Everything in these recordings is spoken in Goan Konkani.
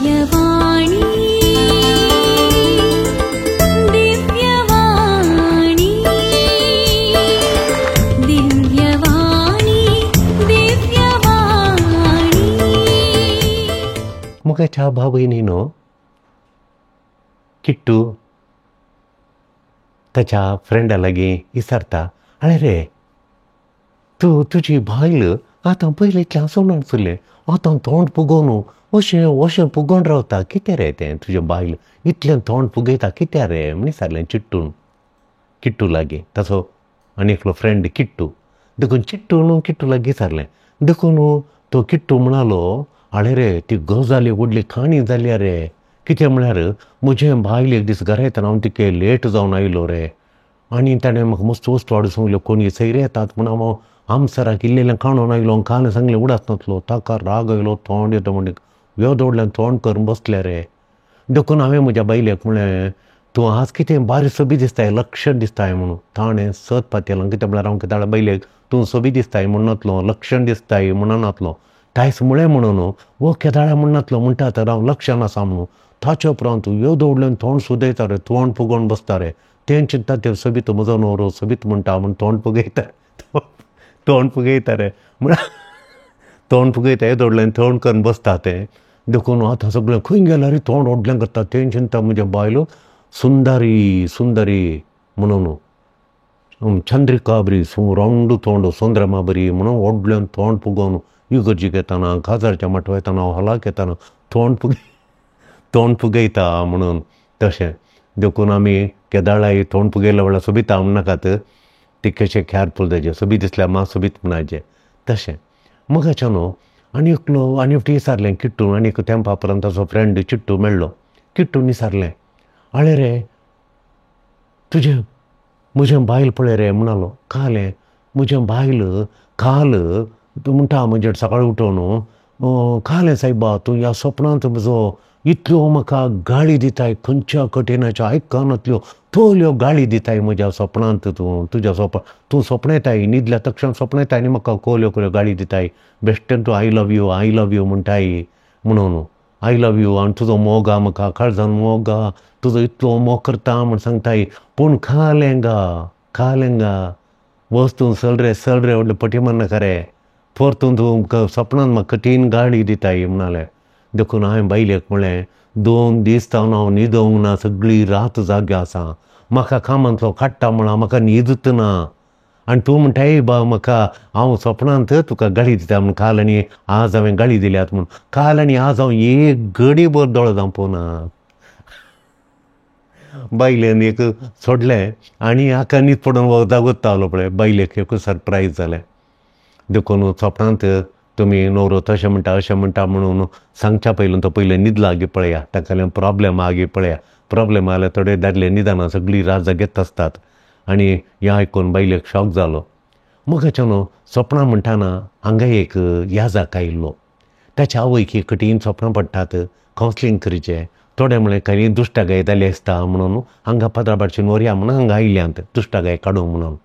दिव्यवाणी दिव्यवाणी दिव्यवाणी दिव्यवाणी. मोगाच्या भाव भयणीनो, किट्टू ताच्या फ्रेंडा लागीं विचारता, आरे रे तूं तुजी बायल आतां पयलीं इतलें आसूंक नासलें, आतां तोंड फुगोवन अशें अशें फुगोवन रावता, कितें रे तें तुजें बायल इतलें तोंड फुगयता कित्याक रे म्हण विचारलें चिट्टून किट्टू लागीं. ताचो आनी एकलो फ्रेंड किट्टू, देखून चिट्टून किट्टू लागीं विचारलें. देखून तो किट्टू म्हणालो, आळे रे ती गजाल व्हडली काणी जाल्या रे, कितें म्हळ्यार म्हजें बायल एक दीस घरा येतना हांव तिके लेट जावन आयलो रे आनी ताणें म्हाका मस्त वस्तू हाडून सांगल्यो, कोण सयरे येतात म्हूण हांव आमसराक इल्लें काणून आयलो, कान सांगलें उडास नासलो, ताका राग आयलो, तोंड येता म्हण येदो व्हडल्यान तोंड करून बसलें रे. देखून हांवें म्हज्या बायलेक म्हणलें, तूं आज कितें बारीक सोबीत दिसताय, लक्षण दिसताय म्हणून. ताणें सत पातयेलें, कितें म्हळ्यार हांव कितें बायलेक तूं सोबीत दिसताय म्हण नातलो, लक्षण दिसताय म्हणून नातलो, तायस म्हळें म्हणून वो केदाळा म्हण नातलो, म्हणटा तर हांव लक्षण आसा म्हणून. ताचे उपरांत येदो व्हडल्यान तोंड सुदयता रे, तोंड फुगोवन बसता रे, तें चिंता तें सोबीत म्हजो न्हवरो सोबीत म्हणटा म्हूण तोंड फुगयता, तोंड फुगयता रे, म्हळ्यार तोंड फुगयता येदो व्हडल्यान तोंड करून बसता तें. देखून आतां सगळें खंय गेल्यार तोंड व्हडलें करता, तें चिंता म्हज्या बायलो सुंदरी सुंदरी म्हणून, चंद्रिका बरी रावंड तोंड सुंदरमा बरी म्हणून व्हडल्यान तोंड फुगोवन इगर्जीक येतना, काजारच्या मठो येतना, हॉलाक येतना तोंड फुगय तोंड फुगयता म्हणून. तशें देखून आमी केदाळाय तोंड फुगयल्या वेळार सोबीत म्हणनाकात, ती कशें केअरफूल जायचें, सोबीत दिसल्यार मात सोबीत म्हणायचें तशें. मोगाच्या न्हू आनी एकलो आनी एकटी विचारलें किट्टू, आनी एक तेंपा उपरांत ताचो फ्रेंड चिट्टू मेळ्ळो. किट्टून विचारलें, आळे रे तुजें म्हजें बायल पळय रे म्हणालो, कालें म्हजें बायल काल तूं म्हणटा म्हजेर सकाळीं उठोवन कालें सायबा तूं ह्या सपनांत म्हजो इतल्यो म्हाका गाळी दिताय, खंयच्या कठीणाच्यो आयकनातल्यो तोल्यो गाळी दिताय म्हज्या सपनांत, तूं तुज्या सपन तूं सपनायताय, न्हिदल्या तक्षण सपनायताय आनी म्हाका कोल्यो कोल्यो गाळी दिताय, बेश्टें तूं I love you I love you म्हणटाय म्हणून, I love you आनी तुजो मोग आहा म्हाका काळजान मोग आहा, तुजो इतलो मोग करता म्हण सांगताय, पूण खालें गा खालें गा वच तूं चल रे चल रे व्हडलें पटी मारनाका रे, परतून तूं सपनान म्हाका कठीण गाळी दिताय म्हणालें. देखून हांवें बायलेक म्हणलें, 2 दीस जावन हांव न्हिदोंक ना, सगळी रात जागे आसा, म्हाका कामांतलो काडटा म्हळां, म्हाका न्हीदच ना, आनी तूं म्हणटाय बा म्हाका हांव सपनांत तुका गाळी दिता म्हूण, काल आनी आज हांवें गाळी दिल्यात म्हूण, काल आनी आज हांव एक घडी भर दोळो धांपूं ना. बायलेन एक सोडलें आनी हाका न्हीद पडून जागोत जालो पळय, बायलेक एक सरप्रायज जालें. देखून सपनांत तुमी न्हवरो तशें म्हणटा अशें म्हणटा म्हणून सांगच्या पयलीं तो पयलीं न्हिदला गी पळया, ताका प्रॉब्लेम आहा गी पळया, प्रॉब्लेम आल्यार थोडे दादले न्हिदना, सगळी रात जागेत आसतात. आनी हें आयकून बायलेक शॉक जालो. मोगाच्या न्हू सपनां म्हणटाना हांगा एक याजाक आयिल्लो, ताच्या आवयक कठीण सपनां पडटात, कावन्सिलींग करचें, थोडे म्हणलें खंय दुश्टागाय जाली आसता म्हणून हांगा पदराबारच्यान व्हरया म्हणून हांगा आयल्यांत दुश्टागाय काडूंक म्हणून.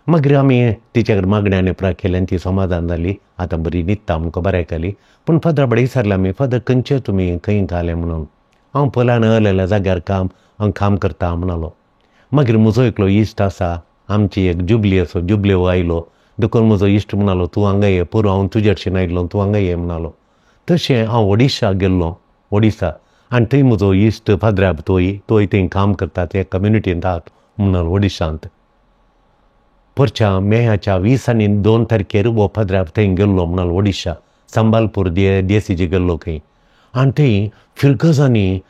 मागीर आमी तिच्या कडेन मागण्या आनी प्राक केलें आनी ती समाधान जाली, आतां बरी न्हिदता आमकां बरें आयकली. पूण फादरा कडेन विचारलें आमी, फादर खंयचे तुमी खंय घालें म्हणून, हांव पलान आलेल्या जाग्यार काम हांव काम करता म्हणालो. मागीर म्हजो एकलो इश्ट आसा, आमची एक जुबली आसा, जुबले आयलो, देखून म्हजो इश्ट म्हणालो तूं हांगा ये, पोरूं हांव तुजे हरशीं आयिल्लो, तूं हांगा ये म्हणालो. तशें हांव ओडिशा गेल्लो, ओडिशा, आनी थंय म्हजो इश्ट फादराब तोय तोय थंय काम करता, ते कम्युनिटींत आहात म्हणालो ओडिशांत. परच्या मेयाच्या 20 आनी 2 तारखेर हो फादराब थंय गेल्लो म्हणालो ओडिशा, संबालपूर देसीजी गेल्लो खंय. आनी थंय फिरगजांनी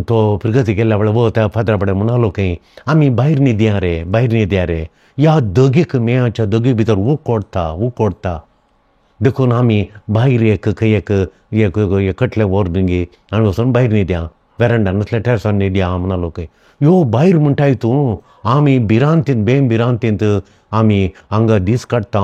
तो फिरगजी गेल्ल्या वेळार वो त्या फादरा कडेन म्हणालो खंय, आमी भायर न्हिदया रे, भायर न्हिदया रे, ह्या दगीक मेयाच्या दगी भितर उकोडटा उकोडटा, देखून आमी भायर एक खंय एक एक कटलें व्हर गी आनी वचून भायर न्हिदया, वेरांडा नासल्यार टेरसान न्हिदया म्हणालो खंय. यो भायर म्हणटाय तूं, आमी भिरांतींत बेम भिरांतींत आमी हांगा दीस काडटा,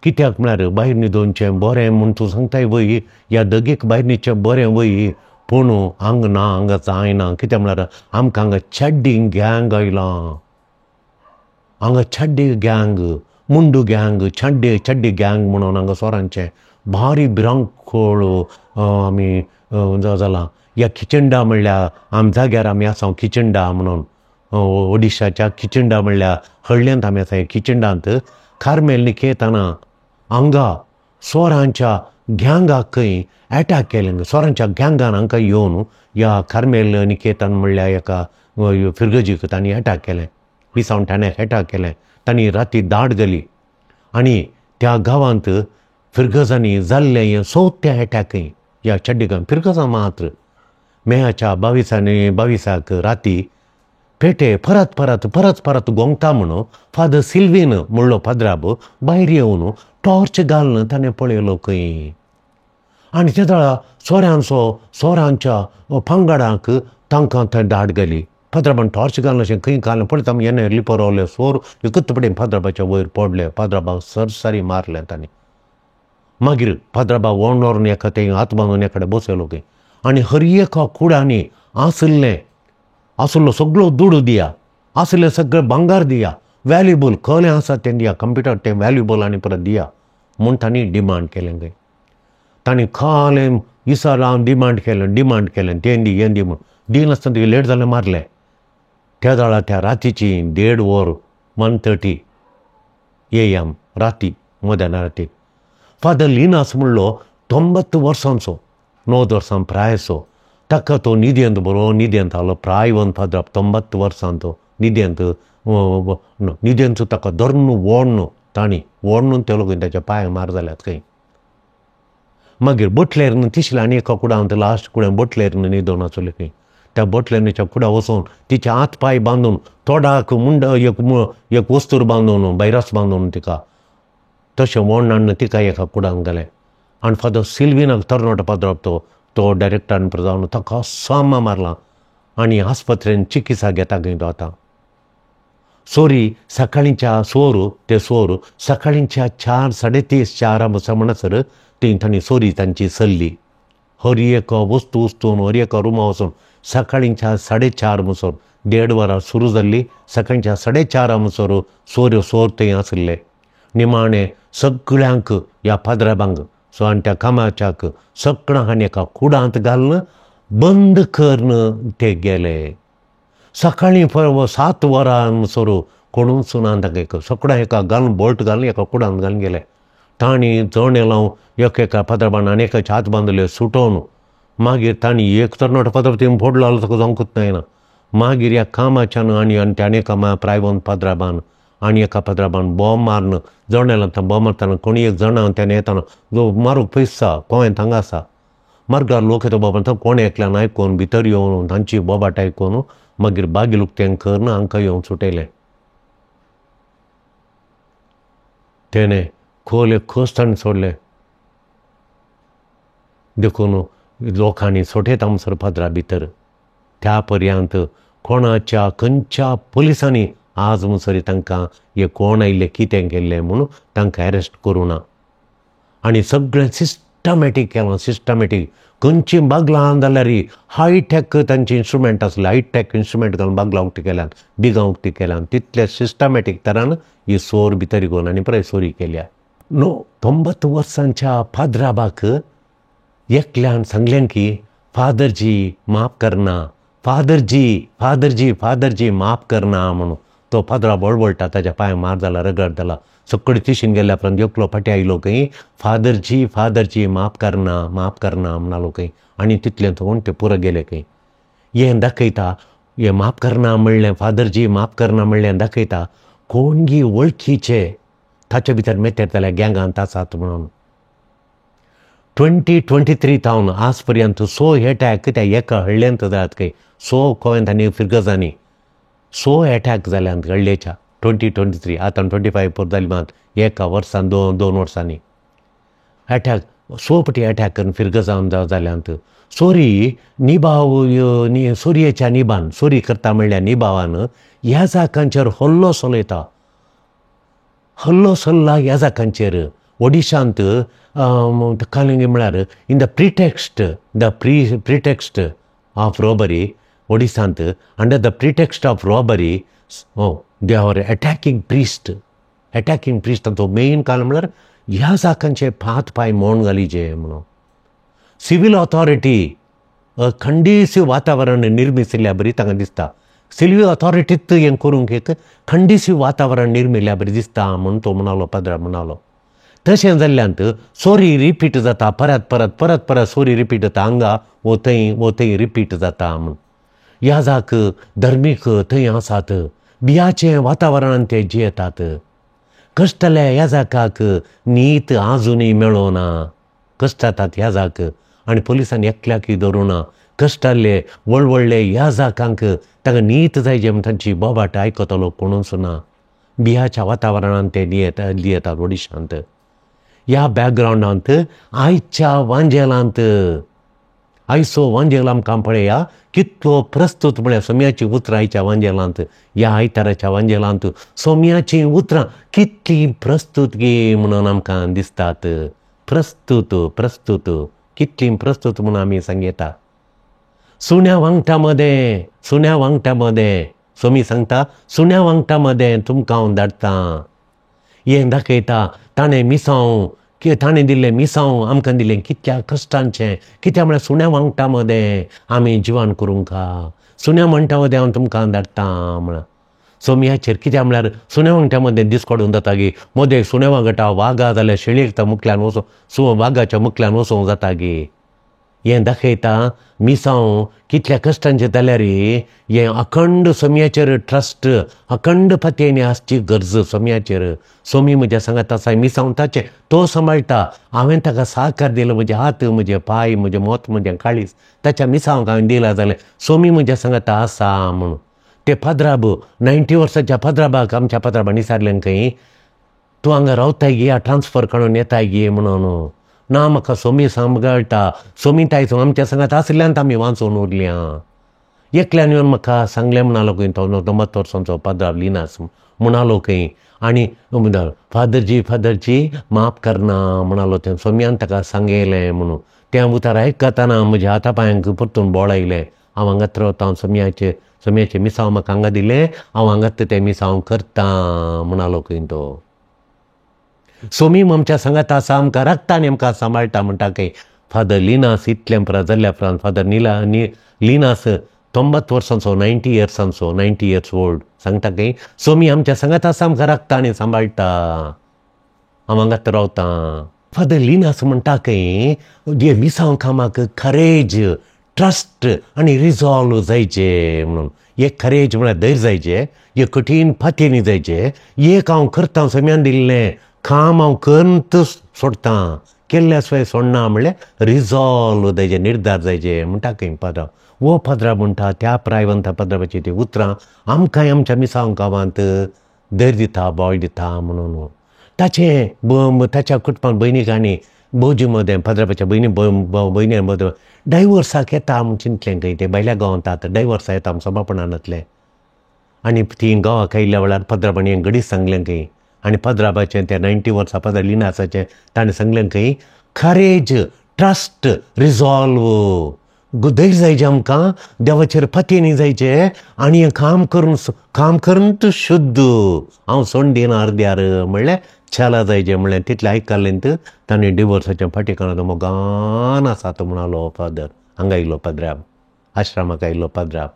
कित्याक म्हळ्यार भायर न्हिदोवचें बरें म्हूण तूं सांगताय वय, ह्या दगीक भायर न्हिदचें बरें वय, पूण हांगा ना, हांगा जायना, कित्याक म्हळ्यार आमकां हांगा चड्डी गँग आयलां, हांगा चड्डी गँग, मुंडू गँग, चड्डी चड्डी गँग म्हणून हांगा सोरांचें भारी भिरांकूळ आमी जालां. ह्या खिचंडा म्हणल्यार आम जाग्यार आमी आसा खिचंडा म्हणून, ओडिशाच्या खिचंडा म्हणल्यार हळ्ळ्यांत आमी आसा. खिचंडांत कार्मेल निकेतना हांगा सोरांच्या गँगाक खंय एटॅक केलें. सोरांच्या गँगान हांकां येवन ह्या कार्मेल निकेतन म्हणल्यार एका फिरगजीक तांणी एटॅक केलें, मिसावन ठाण्याक एटॅक केलें. तांणी राती दाट घाली आनी त्या गांवांत फिरगजांनी जाल्लें हें चवथें एटॅकय ह्या चड्डीगांव फिरगजां मात्र मेयाच्या 22 राती पेटे परत परत परत परत गोंगता म्हणून फादर सिल्वीन म्हणलो पाद्राब भायर येवन टॉर्च घालून ताणें पळयलो खंय. आनी ते वेळार सोरांच्या पंगडांक तांकां थंय धाड घाली. पाद्राबान टॉर्च घालून अशें खंय घालून पळयता आमी येणे लिपो रावले सोर एकच पडेन पाद्राबाच्या वयर पडले. पाद्राबाक सरसरी मारलें तांणी. मागीर पाद्राबा ओंड व्हरून एका तें हात बांदून एकडे बसयलो खंय आनी हर एका कुडांनी आशिल्लें आसलो सगळो दुडू दिया, आसलें सगळें भांगर दिया, व्हॅल्युबल कहलें आसा तें दिया, कंप्युटर तें व्हॅल्युबल आनी परत दिया म्हूण तांणी डिमांड केलें खंय. तांणी कहलें इसार डिमांड केलें, डिमांड केलें तें दी हें दी म्हूण दिनासतना तुगे लेट जालें मारलें. त्या वेळार त्या रातीची 1:30 वर 1:30 AM राती मध्यान राती फादर लिनास म्हणलो 90 वर्सांचो, 9 वर्सां प्रायचो, ताका तो निदेंत बरो निदेंत आलो प्रायवन फादर 90 वर्सां तो निदेंत निदेंत ताका धरून ओडन तांणी ओडून तेलो खंय ताच्या पांयांक मार जाल्यात खंय. मागीर बोटलेर तिसले आनी एका कुडांत लास्ट कुड्यान बोटलेर न्हिदोन आसले खंय. त्या बोटलेनीच्या कुडा वचून तिचे हात पांय बांदून तोडाक मुंड एक एक वस्तूर बांदून बैरास बांदून तिका तशें ओडून हाडून तिका एका कुडांत घालें. आनी फादर सिल्विनाक तरणाटो पाद्राब तो तो डायरेक्टरान जावन ताका सामा मारला आनी आस्पत्रेन चिकित्सा घेता खंय तो आतां. सोरी सकाळींच्या सोर ते सोर सकाळींच्या 4, 3:30, 4 म्हणसर ती तांणी सोरी तांची सल्ली. हर एक वस्तू उस्तून हर एका रुमा वचून सकाळींच्या 4:30 म्हणसर 1:30 वरां सुरू जाल्ली. सकाळच्या 4:30 म्हणसर सोऱ्यो सोर थंय आशिल्ले. निमाणें सगळ्यांक ह्या पाद्राबांक सो आनी त्या कामाच्याक सगळ्यांक आनी एका कुडांत घालून बंद करून ते गेले. सकाळीं 7 वरां म्हणसर कोणूच ना तांकां सगळ्यां एका घालून बोल्ट घालून एका कुडांत घालून गेले. तांणी जण लावन एक एका पाद्राबान आनी एकाचे हात बांदले सुटोवन. मागीर तांणी एक तरणाटो पाद्राब तें फोडलो जाल्यार ताका जावंकूच जायना. मागीर ह्या कामाच्यान आनी आनी त्या एका प्रायवन पाद्राबान आनी एका पाद्राबान बॉम्ब मारून जण येला बॉम्ब मारतना कोणी एक जण त्याने येताना जो मारूंक पयस आसा गोंयांत हांगा आसा मार्गार लोक येता बाबा कोण एकल्यान आयकून भितर येवन तांची बोबाट आयकून मागीर बागील उक्तें करून हांकां येवन सुटयलें. तेणें खोले खोस ताणें सोडलें. देखून लोकांनी सोटयता म्हणसर पाद्रा भितर त्या पर्यंत कोणाच्या खंयच्या पुलिसांनी आज म्हणसर तांकां हे कोण आयिल्ले कितें केल्लें म्हणून तांकां एरेस्ट करूं ना. आनी सगळें सिस्टमॅटीक केलां, सिस्टमॅटीक खंयची बागलां जाल्यार हायटॅक तांचे इन्स्ट्रुमेंट आसले, हायटॅक इन्स्ट्रुमेंट घालून बागलां उक्ती केल्यान, बिगां उक्ती केल्यान, तितले सिस्टमॅटीक तरान ही सोर भितर घेवन आनी पळय चोरी केल्या. न्हू 90 वर्सांच्या पाद्राबाक एकल्यान सांगलें की फादरजी माफ करना, फादरजी फादरजी फादरजी माफ करना म्हणून. तो पाद्रा बळबळटा, ताच्या पांय मार जाला, रगड जाला, सगळे तिशीन गेल्या उपरांत एकलो फाटी आयलो खंय फादरजी फादरजी माफ करना माफ करना म्हणालो खंय. आनी तितलें तो ते पुरो गेले खंय. हें दाखयता हें माफ करना म्हणलें, फादरजी माफ करना म्हणलें दाखयता कोणगी वळखीचे ताचे भितर मेतेर जाल्यार गँगांत आसात म्हणून. 2023 थावन आज पर्यंत 100 एटॅक त्या एका हळ्ळ्यांत जाल्यात खंय, 100 गोंयांत आनी फिरगजांनी 100 एटॅक जाल्यात हळ्ळेच्या 2023 आतां 25 पुरो जाली मात एका वर्सान 2 वर्सांनी एटॅक 100 पटी एटॅक करून फिरगजान जाल्यात. सोरी निभाव सोरयेच्या निभान सोरी करता म्हणल्यार निभावान ह्या जाकांचेर हल्लो चलयता, हल्लो चल्ला ह्या जाकांचेर. ओडिशांत कालिंगी म्हळ्यार in the pretext the pretext of robbery ओडिशांत under the pretext of robbery they are attacking priest, attacking priest. तांचो मेन कारण म्हळ्यार ह्या जाकांचे हात पांय मोण घालीचे म्हणून. सिवील ऑथॉरिटी खंडीस वातावरण निर्मिशिल्ल्या बरी तांकां दिसता. सिवील ऑथॉरिटीत हें करूंक एक खंडीस वातावरण निर्मिल्ल्या बरी दिसता म्हूण तो म्हणालो, पदरा म्हणालो. तशें जाल्ल्यान सोरी रिपीट जाता, परत परत परत परत सोरी रिपीट जाता, हांगा वो थंय वो थंय रिपीट जाता म्हूण. ह्या जाक धर्मीक थंय आसात, बियाचें वातावरणान ते जियेतात. कश्टल्या ह्या जाकाक नीत आजुनूय मेळना, कश्टातात ह्या जाक आनी पुलिसांनी एकल्याकूय धरूना. कश्टाल्ले व्हड व्हडले ह्या जाकांक तांकां नीत जाय जे म्हूण तांची बोबाट आयकतलो कोणूच ना. बियाच्या वातावरणान ते दियेतात ओडिशांत. ह्या बॅकग्रावंडांत आयच्या वांजेलांत, आयचो वांजेल आमकां पळया कितलो प्रस्तूत म्हळ्यार सोम्याचीं उतरां आयच्या वांजेलांत, ह्या आयताराच्या वांजेलांत सोम्याचीं उतरां कितलीं प्रस्तूत गे म्हणून आमकां दिसतात. प्रस्तूत प्रस्तूत कितलीं प्रस्तूत म्हणून आमी सांगता. सुण्या वांगटा मदें, सुण्या वांगटा मदें सोमी सांगता, सुण्या वांगटा मदें तुमकां हांव धाडटा. हें दाखयता ताणें मिसांव, ताणें दिल्लें मिसांव आमकां दिलें कितल्या कश्टांचें. कित्याक म्हळ्यार सुण्या वांगटा मदें आमी जिवन करूंक, सुण्या म्हणटा मदें हांव तुमकां धाडटा म्हळ्यार सोमयाचेर. कित्याक म्हळ्यार सुण्या वांगटा मदें दीस काडून जाता गी, मदें सुण्या वांगटा वागा जाल्यार शेळयेक त्या मुखल्यान वचूं, वागाच्या मुखल्यान वचूंक जाता गी. हें दाखयता मिसांव कितल्या कश्टांचें जाल्यार हें अखंड सोमयाचेर ट्रस्ट, अखंड पत्यानी आसची गरज सोमयाचेर. सोमी म्हज्या सांगात आसा, मिसांव ताचें तो सांबाळटा. हांवें ताका साकार दिलो, म्हजे हात, म्हजे पांय, म्हजें मोत, म्हजें काळीज ताच्या मिसांवाक हांवें दिलां जाल्यार सोमी म्हज्या सांगात आसा म्हणून. ते पद्राब 90 वर्साच्या पद्राबाक आमच्या पद्राबान विचारलें खंय, तूं हांगा रावताय गे, ट्रान्सफर काडून येताय गे म्हणून. ना, म्हाका सोमी सांबाळटा, सोमी तायचो आमच्या सांगात आशिल्ल्यान आमी वांचून उरल्या. एकल्यान येवन म्हाका सांगलें म्हणालो खंय, तो 90 वर्सांचो पद्राब लिनास म्हणालो खंय. आनी फादरजी फादरजी माफ करना म्हणालो. तें सोम्यान ताका सांगयलें म्हणून. तें उतार आयकतना म्हज्या हाता पांयांक परतून बोळ आयलें. हांव हांगात रावता, सोम्याचें सोम्याचें मिसांव म्हाका हांगा दिलें, हांव हांगात तें मिसांव करता म्हणालो खंय तो. सोमी आमच्या सांगात आसा, आमकां राखता आनी आमकां सांबाळटा म्हणटा खंय. फादर लिनास इतलें उपरांत जाल्ल्या उपरांत फादर लिनास 90 वर्सांचो, 90 इयर्सांचो, 90 इयर्स ओल्ड सांगता खंय, सोमी आमच्या सांगात आसा, आमकां राखता आनी सांबाळटा, हांव हांगात रावता. फादर लिनास म्हणटा खंय, जे मिसांव कामाक करेज, ट्रस्ट आनी रिजॉल्व जायचे म्हणून. एक करेज म्हळ्यार धैर्य जायचें, एक कठीण पातयेनी जायचें. एक हांव करता सोम्यान दिल्लें काम हांव करून सोडटा, केल्ल्या शिवाय सोडना म्हणल्यार रिजॉल्व जायचें, निर्धार जायचें म्हणटा खंय पद्रा. वो पद्रा म्हणटा त्या प्रायवंत पद्राबाची ती उतरां आमकांय आमच्या मिसांव गांवांत धैर्य दिता, बळ दिता म्हणून. ताचें ताच्या कुटुंबान भयणीक आनी भोवजी मदें, पद्राबाच्या भयणी भयणी मदें डायवर्साक येता म्हूण चिंतलें खंय. ते भायल्या गांवांत आतां डायवर्सा येता म्हूण सोंपेपणान. आनी ती गांवाक आयिल्ल्या वेळार पद्राबान हें घडीच सांगलें खंय. आनी पद्राबाचें त्या 90 वर्सां पद्रा लिनासाचें ताणें सांगलें खंय, करेज, ट्रस्ट, रिजॉल्व, धैर्य जायचें आमकां, देवाचेर पत्यानी जायचें आनी हें काम करून काम करून तूं शुद्ध हांव सोड दिना अर्द्यार म्हणल्यार छाला जायचें म्हणल्यार. तितलें आयकलें ताणें डिवोर्साचें फाटी काडून मोगान आसा तो म्हणालो फादर. हांगा आयलो पद्राब, आश्रमाक आयलो पद्राब.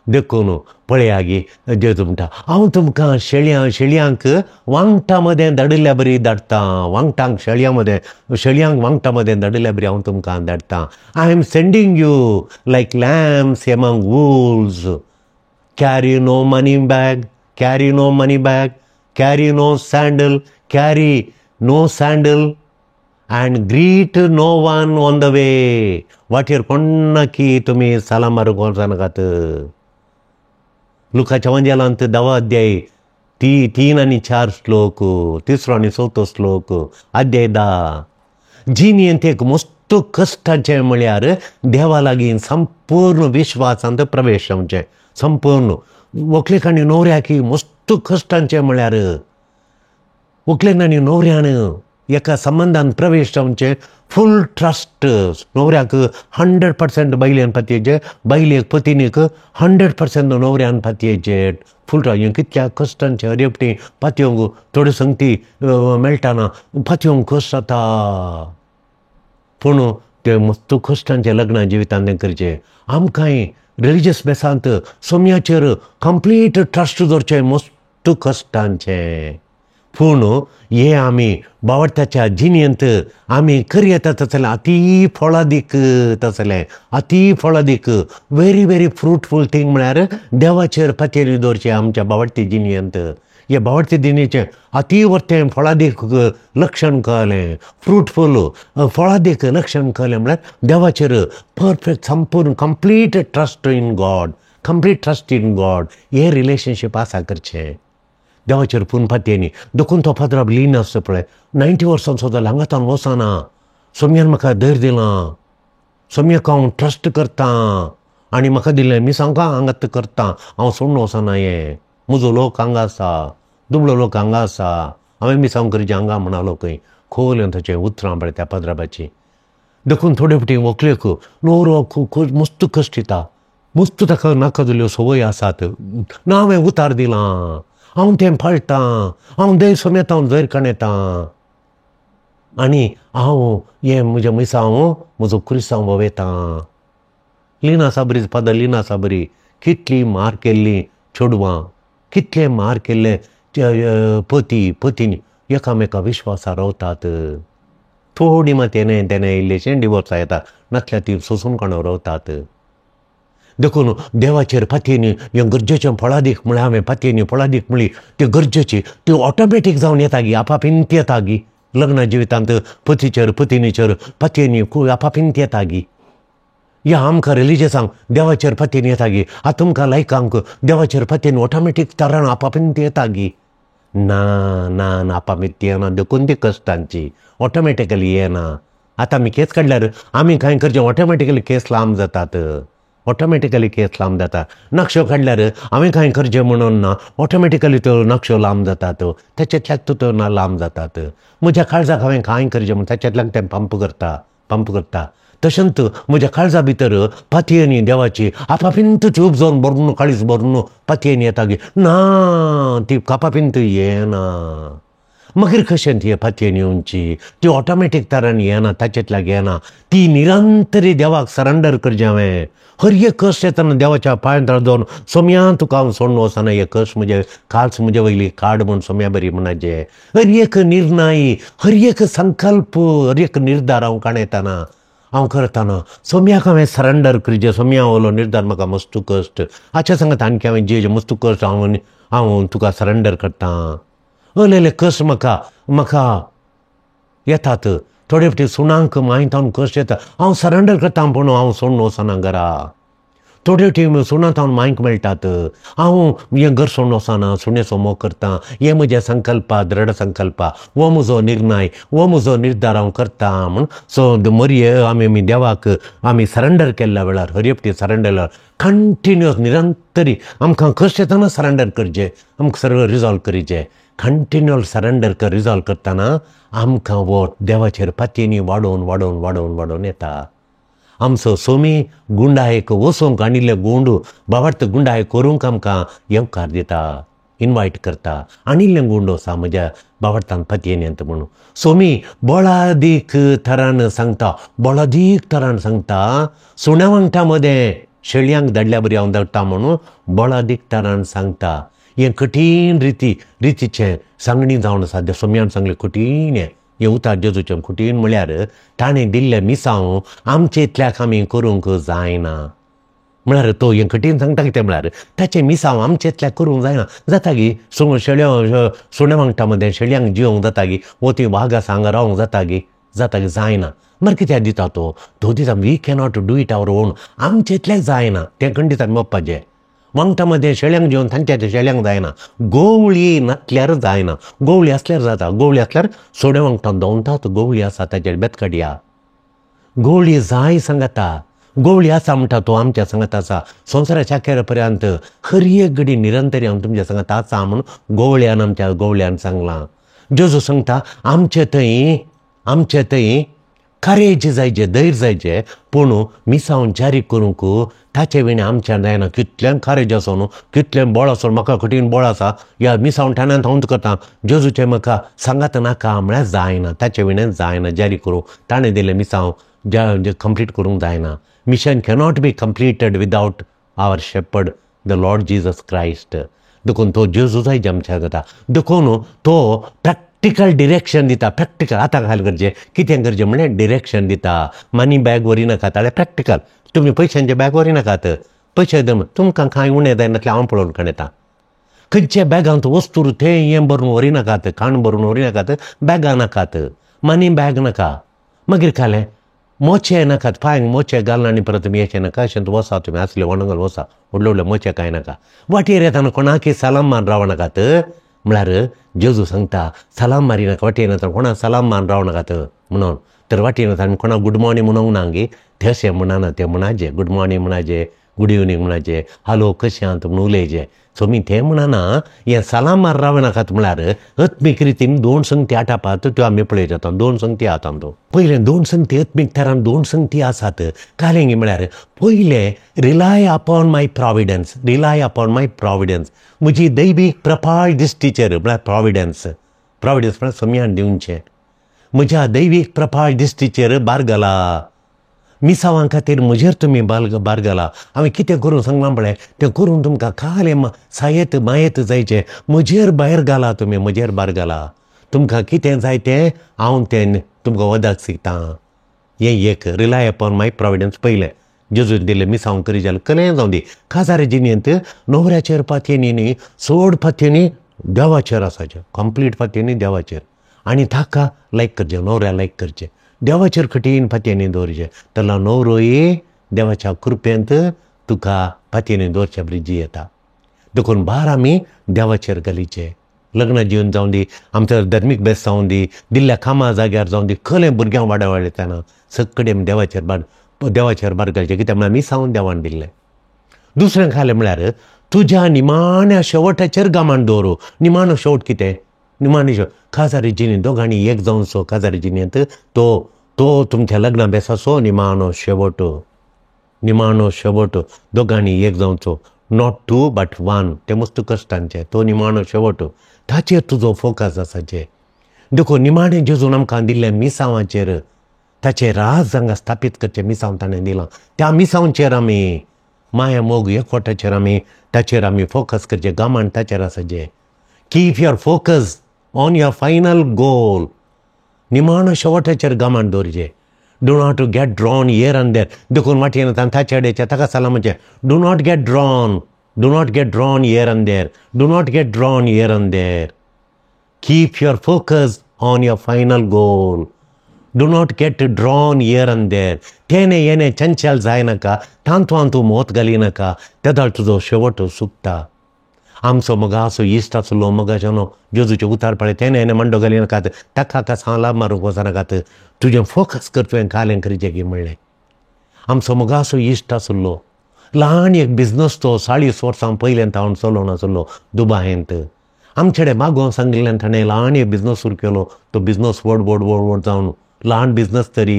देखून पळया गे जेजू म्हणटा, हांव तुमकां शेळयांक वांगटा मदें धाडिल्ल्या बरी धाडटा, वांगटांक शेळयां मदें, शेळयांक वांगटा मदें धाडिल्ल्या बरी हांव तुमकां धाडटा. I am sending you like lambs among wolves. Carry no money bag, carry no money bag, carry no sandal, carry no sandal and greet no one on the way. वाटेर कोणाकी तुमी सालाम मारूंक वचनाकात. लुकाच्या वंजेलांत 10 अध्याय 3 आनी 4 श्लोक, 3 आनी 4 श्लोक, अध्याय 10. जिणेंत एक मस्त कश्टाचें म्हळ्यार देवा लागीं संपूर्ण विश्वासांत प्रवेश जावचें. संपूर्ण व्हंकलेक आनी न्हवऱ्याक मस्त कश्टांचें म्हळ्यार व्हंकलेक आनी न्हवऱ्यान एका संबंदान प्रवेश जावचें. फूल ट्रस्ट, न्हवऱ्याक 100% बायलेन पातयेचें, बायलेक पतिनीक 100% न्हवऱ्यान पातयेचें. फूल हें कितल्या कश्टांचें हरएपटी पातयोंक थोड्यो संगती मेळटाना पातयोंक कश्ट जाता. पूण ते मस्त कश्टांचें लग्न जिवितान तें करचें. आमकांय रिलिजियस बेसांत सोम्याचेर कंप्लीट ट्रस्ट दवरचें मस्त कश्टांचें. पूण हें आमी बावडत्याच्या जिणेंत आमी करयेता तसलें अती फळादीक तसलें अती फळादीक व्हेरी व्हेरी फ्रुटफूल थींग म्हळ्यार देवाचेर पातयेनी दवरचें आमच्या बावडती जिणेंत. हे बावडती जिणेचें अती वर्तें फळादीक लक्षण कळ्ळें, फ्रुटफूल फळादीक लक्षण कळ्ळें म्हळ्यार देवाचेर परफेक्ट संपूर्ण complete trust in God, complete trust in God हें रिलेशनशीप आसा करचें देवाचेर पूर्ण पातयेनी. देखून तो फादर लीन आसता पळय 90 वर्सांचो जालो हांगा तावन वचना. सोम्यान म्हाका धैर्य दिलां, सोम्याक हांव ट्रस्ट करतां आनी म्हाका दिलें मिसांक हांगात करतां, हांव सोडून वचना. हें म्हजो लोक हांगा आसा, दुबळो लोक हांगा आसा, हांवें मिसांव करचें हांगा म्हणालो खंय खोवलें ताचें उतरां पळय त्या पाद्राबाची. देखून थोडे फावटी व्हंकलेक न्हवरो मस्त कश्ट दिता, मस्त ताका नाका जाल्ल्यो संवय आसात ना हांवें उतार दिलां, हांव तें पाळटां, हांव देव समेत हांव जैर काणयतां आनी हांव हें म्हजें मिसांव म्हजो क्रिस्तांव ववेतां. लिना साबरी फादर लिना साबरी कितली मार केल्ली चेडवां, कितले मार केल्ले पती पतीन एकामेका विश्वासा रावतात. थोडी मात तेणें तेणें इल्लेशें डिवोर्स येता, नासल्यार ती सोंसून काणून रावतात. देखून देवाचेर पातयेनी हें गरजेचें फळादीक म्हळ्यार हांवें पातयेनी फळादीक म्हणली ती गरजेची, ती ऑटोमॅटीक जावन येता गी, आपापिंत येता गी. लग्न जिवितांत पतीचेर पतिनीचेर पातयेनी आपापिंत येता गी. ह्या आमकां रिलिजियसांक देवाचेर पातयेनी येता गी, आतां तुमकां लायकांक देवाचेर पातयेनी ऑटोमॅटीक तरण आपापिंत येता गी. ना ना ना आपापिंत येना, देखून ती कश्टांची ऑटोमॅटिकली येना. आतां आमी केस काडल्यार आमी कांय करचें ऑटोमॅटिकली केस लांब जातात, ऑटोमॅटिकली केस लांब जाता. नक्शो काडल्यार हांवें कांय करचें म्हणून ना, ऑटोमॅटिकली त्यो नक्शो लांब जातात, ताच्यातल्यान त्यो ना लांब जातात. म्हज्या काळजाक हांवें कांय करचें म्हूण ताच्यातल्यान तें पंप करता, पंप करता. तशेंच म्हज्या काळजा भितर पातयेनी देवाची आपापिंत ती उपजोवन भरून काळीज भरून पातयेनी येता गी ना, ती कापापिंत येना. मागीर कशें ती पातयेनी येवची, ती ऑटोमॅटीक तरान येना, ताचेतल्यान येना. ती निरंतरी देवाक सरेंडर करचें हांवें. हर एक कश्ट येतना देवाच्या पांयां जावन सोम्या तुका हांव सोडून वचना, हे कश्ट म्हजे काल्स म्हजे वयली काड म्हूण सोम्या बरी म्हणाचें. हर एक निर्णय, हर एक संकल्प, हर एक निर्धार हांव काणयतना हांव करतना सोम्याक हांवें सरेंडर करचें. सोम्या वयलो निर्धार म्हाका मस्त कश्ट हाच्या सांगता आणखी हांवें जे मस्त कश्ट हांव हांव तुका सरेंडर करतां. अलेले कश्ट म्हाका म्हाका येतात, थोडे फावटी सुणांक मांय तावन कश्ट येता, हांव सरेंडर करता पूण हांव सोडून वचना घरा. थोडे फावटी सुणां तावन मांयक मेळटात, हांव हें घर सोडून वचना, सुणेचो मोग करता. हें म्हजें संकल्पा, दृढ संकल्पा, हो म्हजो निर्णय, हो म्हजो निर्धार हांव करता म्हूण. सो मरये आमी देवाक आमी सरेंडर केल्ल्या वेळार हर एकटी सरेंडर कंटिन्युअस निरंतरी आमकां कश्ट येतना सरेंडर करचें, आमकां सर्व रिजॉल्व करचें. कंटिन्युअल सरेंडर कर रिजॉल्व करतना आमकां हो देवाचेर पातयेनी वाडोवन वाडोवन वाडोवन वाडोवन येता. आमचो सोमी गुंडायक वचोंक आनिल्ले गुंड बाबार्थ गुंडाय करूंक आमकां येवकार दिता, इनवायट करता. आनिल्लें गुंड आसा म्हज्या बाबार्थान पातयेन्यांत म्हणून सोमी बळादीक थरान सांगता, बळादीक थरान सांगता. सुण्या वांगटा मदें शेळयांक धाडल्या बरी हांव धाडटा म्हणून बळादीक थरान सांगता. हें कठीण रितीचें सांगणी जावन आसा. सोम्यान सांगलें कठीण हें, हें उतार जेजूचें कठीण म्हळ्यार ताणें दिल्लें मिसांव आमचे इतल्याक आमी करूंक जायना. म्हळ्यार तो हें कठीण सांगता कितें म्हळ्यार ताचें मिसांव आमचे इतल्याक करूंक जायना. जाता गी शेळयो सुण्या वांगटा मदें शेळयांक जिवंक जाता गी, वो ती वाग आसा हांगा रावंक जाता गी, जाता गी जायना. मागीर कित्याक दिता तो, तो दिता we cannot do it our own, आमचे इतल्याक जायना. तें खंडीत आमी मोगपाचें. वांगटा मदें शेळ्यांक जेवन तांच्या शेळ्यांक जायना, गोवळी नासल्यार जायना, गोवळी आसल्यार जाता. गोवळी आसल्यार सोड्या वांगटान दवरतात, गोवळी आसा ताचेर बेतकाडया, गोवळी जाय सांगता, गोवळी आसा म्हणटा तो आमच्या सांगत आसा. संवसाराच्या अखेर पर्यंत हर एक घडी निरंतरी हांव तुमच्या सांगत आसा म्हणून गोवळ्यान आमच्या गोवळ्यान सांगलां. जेजू सांगता आमचे थंय, आमचे थंय करेज जायचे, धैर्य जायचे, पूण मिसांव जारी करूंक ताचे विणे आमच्यान जायना. कितलें करेज आसो न्हू, कितलें बळ आसो, म्हाका कठीण बळ आसा, ह्या मिसांव ठाण्यान हांवच करता, जेजूचें म्हाका सांगात नाका म्हळ्यार जायना. ताचे विणे जायना जारी करूंक. ताणें दिलें मिसांव कंप्लीट करूंक जायना. Mission cannot be completed without our shepherd the Lord Jesus Christ. देखून तो जेजू जायचे आमच्या जाता. देखून तो प्रॅक्टिकल डिरेक्शन दिता. प्रॅक्टिकल आतां घाल करचें, कितें करचें म्हणल्यार डिरेक्शन दिता. मनी बॅग व्हरी नाकात, जाल्यार प्रॅक्टिकल तुमी पयशांचे बॅग व्हरी नाकात, पयशे तुमकां कांय उणें जायना हांव पळोवन काडटा. खंयच्या बॅगांत वस्तू तें हें भरून व्हरी नाकात, खाण भरून व्हरी नाकात, बॅगां नाकात, मनी बॅग नाका. मागीर खालें मोचे नाकात, पांयांक मोचे घालना आनी परत तुमी येचें नाका, अशें वसा तुमी आसले वणगल वसा, व्हडले व्हडले मोचे कांय नाका. वाटेर येतना कोणाकय सलाम मान राव नाकात, म्हळ्यार जेजू सांगता सलाम मारी नाका, वाटेर येतना कोणाक सलाम मान राव नाकात म्हणून. तर वाटेर येतना कोणाक गुड मॉर्निंग म्हणूंक ना गे, तशें म्हणना, तें म्हणाचें गुड मॉर्निंग म्हणाचें, गुड इवनींग म्हणाचें, हॅलो कशें आहा म्हणून उलयचें. सो मी तें म्हणना, हें सलाम मार राव नाकात म्हळ्यार आत्मीक रितीन दोन संगती आटापात त्यो आमी पळयत जाता. दोन संगती आतां तो पयलें दोन संगती आत्मीक थरान दोन संगती आसात. कालेंगी म्हळ्यार पयलें rely upon my providence, rely upon my providence, म्हजी दैवीक प्रपाळ दिश्टीचेर म्हळ्यार प्रॉविडन्स, प्रॉविडन्स म्हळ्यार सम्यान दिवचें, म्हज्या दैवीक प्रपाळ दिश्टीचेर बार घाला. मिसावां खातीर म्हजेर तुमी बार घाला. हांवें कितें करूं सांगलां पळय तें करून तुमकां खालें सायेत मायेत जायचें, म्हजेर भायर घाला तुमी, म्हजेर बार घाला. तुमकां कितें जाय तें हांव तें तुमकां वदाक शिकतां. हें एक रिलाय अपॉन माय प्रॉविडन्स पयलें. जेजून दिलें मिसांव करी जाल्यार कलें जावं दी. काजारी जिणेंत न्हवऱ्याचेर पातयेनी न्ही, चड पातयेनी देवाचेर आसाचें, कंप्लीट पातयेनी देवाचेर. आनी ताका लायक करचें, न्हवऱ्या लायक करचें, देवाचेर कठीण पातयेनी दवरचें. तरला न्हवरोय देवाच्या कृपेंत तुका पातयेनी दवरच्या ब्रिजी येता. देखून भार आमी देवाचेर घालीचे. लग्न जीवन जावं दी, आमचो धर्मीक बेस जावं दी, दिल्ल्या कामा जाग्यार जावं दी, खलें भुरग्यांक वाड्या वाडयतना सगळे आमी देवाचेर भार घालचें. कित्याक म्हळ्यार मिसांव देवान दिल्लें. दुसरें खालें म्हळ्यार तुज्या निमाण्या शेवटाचेर गामान दवरू. निमाणो शेवट कितें? निमाणें शेवट काजारी जिणी दोगांनी एक जावचो. काजारी जिणेंत तो तो तुमच्या लग्ना बेसाचो निमाणो शेवट, निमाणो शेवट दोगांनी एक जावचो. Not to but one, तें मस्त कश्टांचें, तो निमाणो शेवट, ताचेर तुजो फोकस आसाचें. देखून निमाणें जेजून आमकां दिल्लें मिसांवाचेर, ताचें राज हांगा स्थापीत करचें मिसांव ताणें दिलां. त्या मिसांवचेर आमी माया मोग एकवटाचेर आमी ताचेर आमी फोकस करचें, गामान ताचेर आसाचें. Keep your focus on your final goal. निमाणो शेवटाचेर गामान दवरचें. Do not get drawn here and there. देखून वाटेन ताचे अडेचें ताका सलाम म्हणचें, do not get drawn, do not get drawn here and there, do not get drawn here and there. Keep your focus on your final goal. Do not get drawn here and there. तेणे येणे चंचल जायनाका, तांतू तूं मोत घालिनाका, तेदाळ तुजो शेवट सुकता. आमचो मगासो इश्ट आसलो मगाच्यानो जेजूचें उतार पळय, तेणे येणे मांडो घालिनाकात, ताका सालाम मारूंक वचनाकात, तुजें फोकस कर, तुवें कालें करचें की म्हणलें. आमचो मगासो इश्ट आसलो, ल्हान एक बिजनस तो 40 वर्सां पयल्यान तावन चलोवन आसलो दुबायंत. आमचे कडेन मागोवंक सांगिल्ल्यान ताणें ल्हान एक बिजनस सुरू केलो. तो बिजनस व्हड व्हड व्हड व्हड जावन ल्हान बिजनस तरी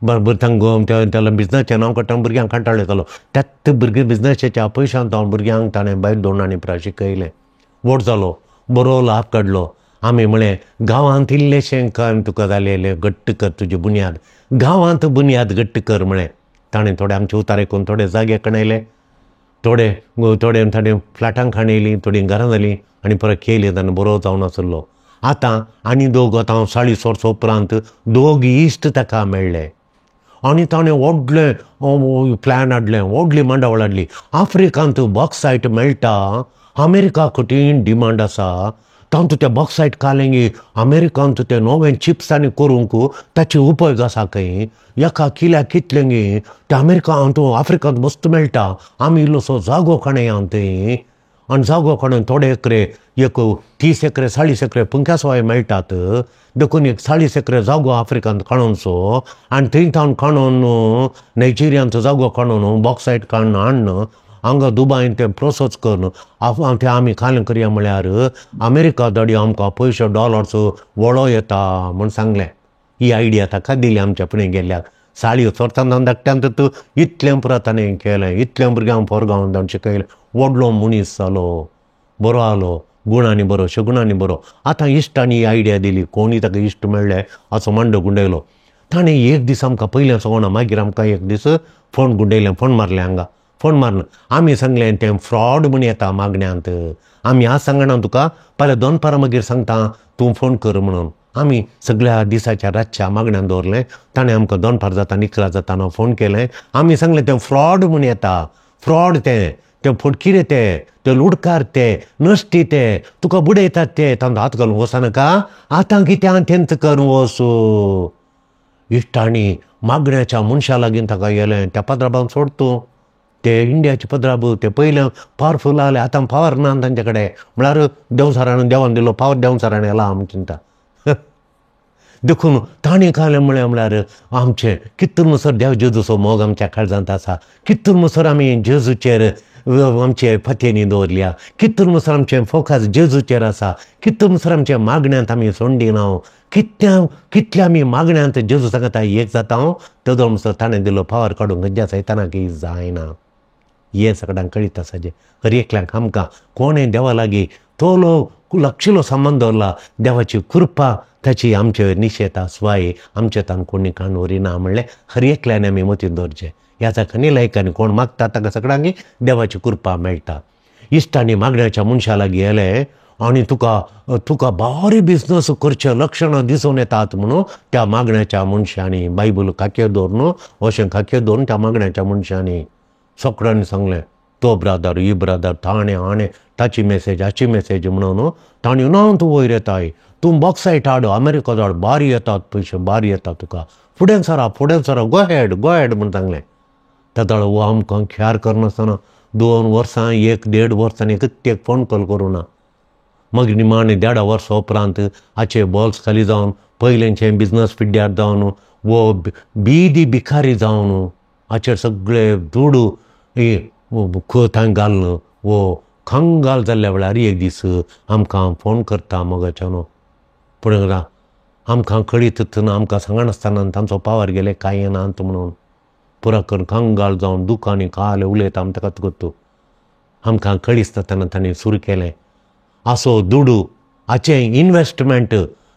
तांकां त्या बिजनसाचें नांव काडटा, भुरग्यांक कंटाळो येतालो. त्याच भुरगे बिजनसाच्या पयशान तावन भुरग्यांक ताणें भायर दोन आनी प्राय शिकयलें. व्हड जालो, बरो लाभ काडलो. आमी म्हळें गांवांत इल्लेशें काम तुका जालें, घट्ट कर तुजी बुन्याद, गांवांत बुन्याद घट्ट कर म्हळें. ताणें थोडे आमचे उतार आयकून थोडे जागे कणयले, थोडे थोडे ताणें फ्लॅटां खाणयलीं, थोडीं घरां जालीं आनी परत केली. ताणें बरो जावन आसलो. आतां आनी दोग आतां 40 वर्सां उपरांत दोग इश्ट ताका मेळ्ळे आनी ताणें व्हडलें प्लॅन हाडलें, व्हडली मांडावळ हाडली. आफ्रिकांत बॉक्सायट मेळटा, अमेरिका कठीण डिमांड आसा, तातूंत ते बॉक्सायट काडलें अमेरिकांत ते नवे चिप्स आनी करूंक ताचे उपयोग आसा खंय. एका किल्याक कितलें ते अमेरिकांत आफ्रिकांत मस्त मेळटा, आमी इल्लोसो जागो काडया थंय आनी जागो काडून थोडे एकरे एक 30 एकरे 40 एकरे पंख्या सवाय मेळटात. देखून एक 40 एकरे जागो आफ्रिकांत काडूनसो आनी थंय तावन काडून नायजेरियांत जागो काडून बॉक्सायट काडून हाडून हांगा दुबायन तें प्रोसेस करून तें आमी खालें करया म्हळ्यार अमेरिका धाडया आमकां पयशे डॉलर्स वळो येता म्हूण सांगलें. ही आयडिया ताका दिली आमच्या फुडें गेल्ल्याक. साळयो चोरतना धाकट्यान तूं इतलें पुरो ताणें केलें, इतलें भुरग्यांक पोरगांव ताणें शिकयलें, व्हडलो मनीस जालो, बरो आलो, गुणांनी बरो, शगुणांनी बरो. आतां इश्टांनी ही आयडिया दिली, कोणूय ताका इश्ट मेळ्ळे असो मांडो गुंडयलो. ताणें एक दीस आमकां पयलें सांगना, मागीर आमकां एक दीस फोन गुंडयलें, फोन मारलें हांगा, फोन मारून आमी सांगलें तें फ्रॉड म्हूण येता मागण्यांत, आमी आज सांगना तुका, फाल्यां दनपारां मागीर सांगता तूं फोन कर म्हणून. आमी सगळ्या दिसाच्या रातच्या मागण्यान दवरलें. ताणें आमकां दनपार जाता 11 जाताना फोन केलें. आमी सांगलें तें फ्रॉड म्हूण येता, फ्रॉड तें, तें फटकिरे ते, ते लुडकार ते, नश्टी ते, तुका बुडयतात ते, तांचो हात घालून वचनाका, आतां कितें तेंच करून वच. इश्टांनी मागण्याच्या मनशा लागीं ताका गेलें, त्या पदराबान सोड तूं, ते इंडियाचे पदराब ते पयलें पावरफूल आसले, आतां पावर ना तांचे कडेन, म्हळ्यार देंवचारान देवान दिलो पावर देंवचारान येला आमी चिंता. देखून ताणें कालें म्हळें म्हळ्यार आमचें कितून म्हणसर देव जेजूचो मोग आमच्या काळजांत आसा, कितून म्हणसर आमी जेजूचेर आमचे पथेनी दवरल्या, कितून म्हणसर आमचें फोकस जेजूचेर आसा, कितून म्हणसर आमच्या मागण्यांत आमी सोंडिना, कितल्या आमी मागण्यांत जेजू सांगता एक जाता, तेदो म्हणसर ताणें दिलो पावर काडूंक खंयच्या सैतानाक जायना. हें सगळ्यांक कळीत आसा जें हर एकल्यांक आमकां कोणें देवा लागीं तोलो लक्षिलो संबंद दवरला, देवाची कृपा ताची आमचेर निशेत आसवाय आमचे तान कोणी काण व्हरिना म्हणलें हर एकल्यान आमी मतींत दवरचें. ह्या खनी लायकांनी कोण मागता ताका सगळ्यांक देवाची कृपा मेळटा. इश्टांनी मागण्याच्या मनशा लागीं गेले आनी तुका तुका भारी बिजनस करचें लक्षणां दिसून येतात म्हणून त्या मागण्याच्या मनशांनी बायबल खाकेर दवरून अशें खाकेर दवरून त्या मागण्याच्या मनशांनी सगळ्यांनी सांगलें, तो ब्रादर ही ब्रादर ताणें हाणें ताची मेसेज हाची मेसेज म्हणून ताणें ना तूं वयर येताय, तूं बॉक्सायट हाड, अमेरिका धाड, बारी येतात पयशे, बारी येतात तुका, फुडें सरा फुडें सरा, गो हेड गो हेड म्हूण सांगलें. तेदळ हो आमकां ख्यार करनासतना 2 वर्सां 1-1.5 वर्सांनी कित्येक फोन कॉल करूं ना. मागीर निमाणें 1.5 वर्सां उपरांत हाचे बॉल्स खाली जावन पयलेंचें बिजनस पिड्ड्यार जावन वो बिदी भिकारी जावन हाचेर सगळे दुडू थंय घालून वो कंगाल जाल्ल्या वेळार एक दीस आमकां फोन करता मोगाच्यानो, पूण आमकां कळीत ना, आमकां सांगनासतना तांचो पावर गेले कांय ना म्हणून पुरा करून कंगाल जावन दुकांनी काल उलयता आमी ताका करता, आमकां कळीच नासतना तांणी सुरू केलें. असो दुडू हाचें इनवेस्टमेंट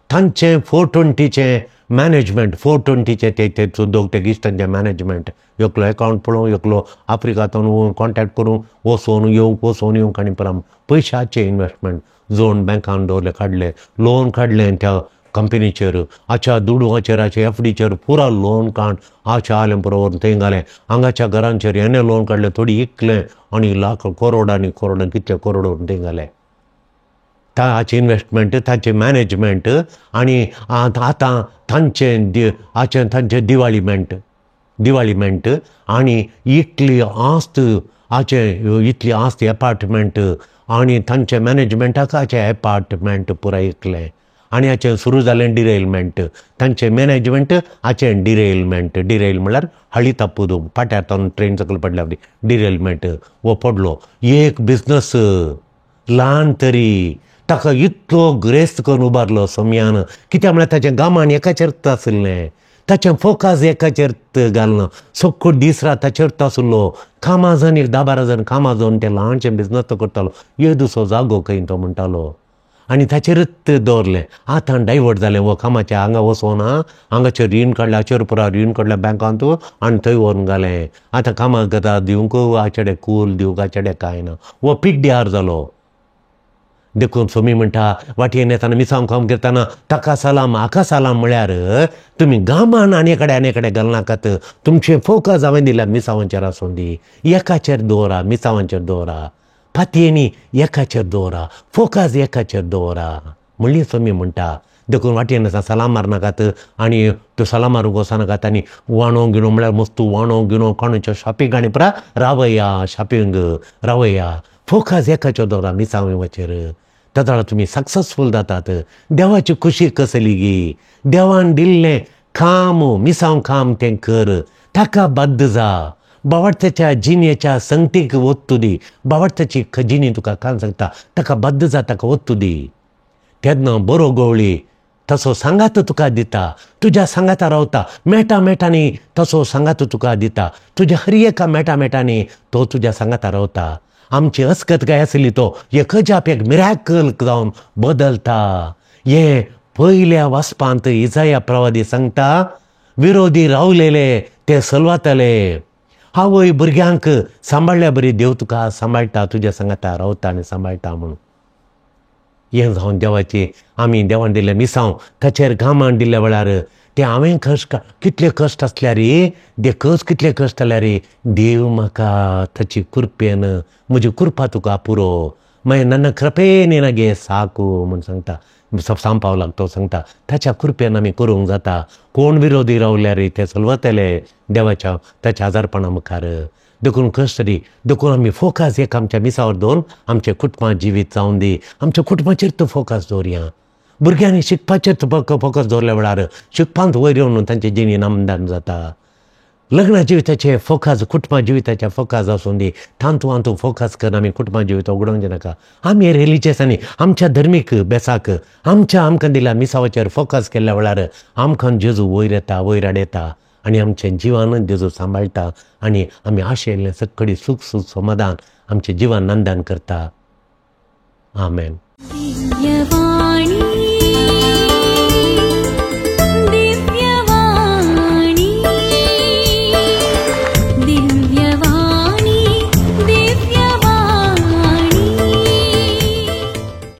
तांचें 420चें मॅनेजमेंट, 420चें ते दोग ते इश्टांचें मॅनेजमेंट, एकलो एकावंट पळोवं, एकलो आफ्रिकांतून कॉन्टॅक्ट करूं, वचोन येवंक वचोन येवंक आनी परां पयशाचें इनवेस्टमेंट जोन बँकान दवरले, काडले लोन काडलें त्या कंपनीचेर, आच्या दुडवाचेर हाच्या एफडीचेर पुरा लोन काड आच्या आलें पुरो व्हरून थंय घालें, हांगाच्या घरांचेर हेणें लोन काडलें, थोडी इकलें आनी लाख करोडांनी करोडां कितले करोड व्हरून थंय घालें. ताचें इनवेस्टमेंट ताचें मॅनेजमेंट आनी आतां तांचें हाचें तांचें दिवाळीमेंट दिवाळीमेंट आनी इतली आस्त हाचें इतली आस्त एपार्टमेंट आनी तांचें मॅनेजमेंटाक हाचें एपार्टमेंट पुराय इकलें आनी हाचें सुरू जालें डिरेलमेंट, तांचें मॅनेजमेंट हाचें डिरेलमेंट, डिरेल म्हणल्यार हळी तापूद पाट्यार तावन ट्रेन सकयल पडल्या डिरेलमेंट हो पडलो. एक बिजनस ल्हान तरी ताका इतलो ग्रेस्त करून उबारलो सोम्यान, कित्याक म्हळ्यार ताचें गामान एकाचेर आशिल्लें, ताचें फोकस एकाचेर घालना, सगळो दीस रात ताचेर आशिल्लो. कामाजन एक 10-12 जाण कामाजन तें ल्हानशें बिजनस तो करतालो, येदोसो जागो खंय तो म्हणटालो आनी ताचेरच दवरलें. आतां डायवर्ट जालें, हो कामाचें हांगा वचोना, हांगाचेर रीण काडलें, हाचेर पुरा रीण काडलें बँकांत आनी थंय व्हरून घालें. आतां कामाक जाता दिवंक हाचेडे कूल दिवंक हाचेडे कांय ना, हो पिड्ड्यार जालो. देखून सोमी म्हणटा वाटयेन येताना मिसांव काम करतना ताका सलाम हाका सलाम म्हळ्यार तुमी गामान आनी कडेन आनी कडेन घालनाकात, तुमचें फोकस हांवें दिल्या मिसावांचेर आसूं दी, एकाचेर दवरा, मिसावांचेर दवरा, पातयेनी एकाचेर दवरा, फोकस एकाचेर दवरा म्हणली सोमी म्हणटा. देखून वाटयेन आसा सलाम मारनाकात आनी त्यो सलाम मारूंक वचनाकात आनी वाणो गिणो म्हळ्यार मस्तू वाणो गिणो काणूचें शॉपिंग आनी पुरा रावया शॉपिंग रावया, फोकस एकाचेर दवरा मिसावाचेर, तेदोळा तुमी सक्सेसफूल जातात. देवाची खुशी कसली गी, देवान दिल्लें काम मिसांव काम तें कर, ताका बद्द जा, बावडत्याच्या जिणेच्या संगतीक वत्तू दी, बावडत्याची जिणी तुका कान सांगता ताका बद्द जा, ताका वत्तू दी. तेन्ना बरो गवळी तसो सांगात तुका दिता, तुज्या सांगाता रावता, मेटा मेटांनी तसो सांगात तुका दिता, तुज्या हर एका मेटा मेटांनी तो तुज्या सांगाता रावता. आमची अस्कत काय आसली तो एक अजाप, एक मिराकल जावन बदलता. हे पयल्या वाचपांत इजाया प्रवादी सांगता, विरोधी रावलेले ते सलवातले. आवय भुरग्यांक सांबाळ्ळ्या बरी देव तुका सांबाळटा, तुज्या सांगाता रावता आनी सांबाळटा म्हणून. हें जावन देवाची आमी देवान दिल्लें मिसांव ताचेर घामान दिल्ल्या वेळार तें हांवें कश्ट कितले कश्ट आसल्यार ते कश्ट कितले कश्ट आसल्यार देव म्हाका ताची कृपेन म्हजी कृपा तुका पुरो, मागीर नन्न कृपेन गे साकू म्हूण सांगता. सांपावलाक तो सांगता ताच्या कृपेन आमी करूंक जाता. कोण विरोधी रावल्यार ते चलवतले देवाच्या ताच्या आजारपणा मुखार. देखून कश्ट दी, देखून आमी फोकस एक आमच्या मिसावर दवरून आमचें कुटुंबा जिवीत जावन दी, आमच्या कुटुंबाचेर तूं फोकस दवरया. भुरग्यांनी शिकपाचेर तूं फोकस दवरल्या वेळार शिकपांत वयर येवन तांचे जिणी नामदान जाता. लग्न जिविताचे फोकस, कुटुंबा जिविताचे फोकस आसूं दी, तांतू हातूं फोकस करून आमी कुटुंबा जिवीत उगडोवचें नाका. आमी रिलिजियसांनी आमच्या धर्मीक बेसाक आमच्या आमकां दिल्या मिसावाचेर फोकस केल्ल्या वेळार आमकां जेजू वयर येता, वयर हाडयता आनी आमचें जिवानूच जेजू सांबाळटा आनी आमी आशेल्लें सगळी सूख सूख समाधान आमचें जिवन नंदन करता. आमेन. दिव्यवाणी.